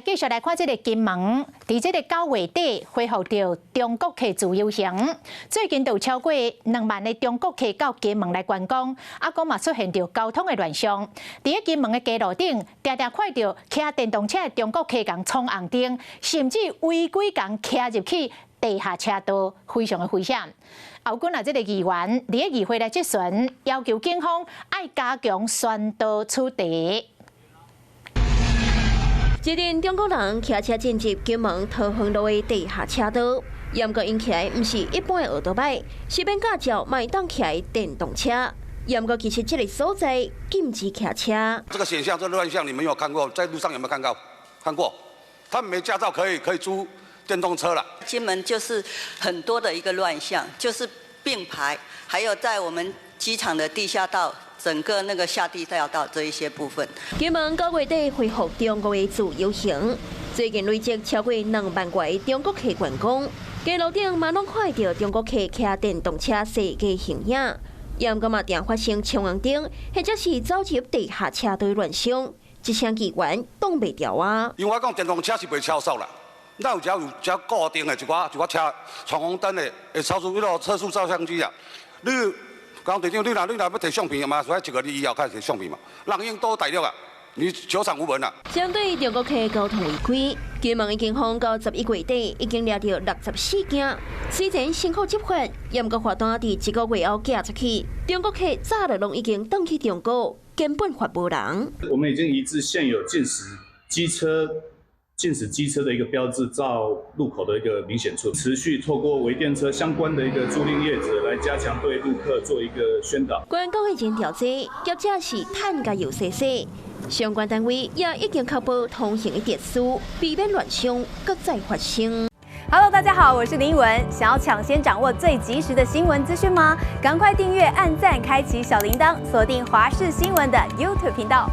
來繼續來看這个金門，佇這个9月底恢復著中國客自由行，最近就有超過2萬个中國客到金門來觀光，啊，閣嘛出現著交通的亂象。佇咧金門的街路頂，定定看著騎電動車的中國客共衝紅燈，甚至違規共騎入去地下車道，非常的危險。後滾啊，這个議員佇咧議會來質詢，要求警方愛加強宣導取締。這陣中國人騎車進入金門桃園路的地下車道，毋過𪜶騎的毋是一般的歐多擺，是免駕照嘛會當騎的電動車。毋過其實這个所在禁止騎車。這個現象，這個亂象，你們有看過？在路上有沒有看到？看過？他們沒駕照可以租電動車了。金門就是很多的一個亂象，就是並排，還有在我們機場的地下道。整個那個下地下道這一些部分。金門9月底恢復中國的自由行，最近累積超過2萬外中國客觀光，街路頂嘛攏看著中國客騎電動車踅街形影，毋過嘛定發生衝紅燈，或者是走入地下車道亂象，這聲議員擋袂牢啊！因為我講電動車是袂超速啦，咱有遮有遮固定的一寡一寡車衝紅燈的，會超速彼個測速照相機啊，你。講隊長，你若欲提相片嘛，所以一個你以後開始提相片嘛。人已經倒大陸啊，你求償無門啊。針對中國客交通違規，金門的警方到11月底已經掠著64件，雖然辛苦執法，毋過罰單佇一個月後寄出去，中國客早就攏已經轉去中國，根本罰無人。我們已經移置現有禁止機車的一個標誌到路口的一個明顯處，持續透過微電車相關的一個租賃業者來加強對路客做一個宣導。觀光已經調查，業者是趁共藥洗洗，相關單位也已經確保通行的秩序，避免亂象閣再發生。 Hello，大家好，我是林文。想要搶先掌握最及時的新聞資訊嗎？趕快訂閱、按讚、開啟小鈴鐺，鎖定華視新聞的 YouTube 頻道。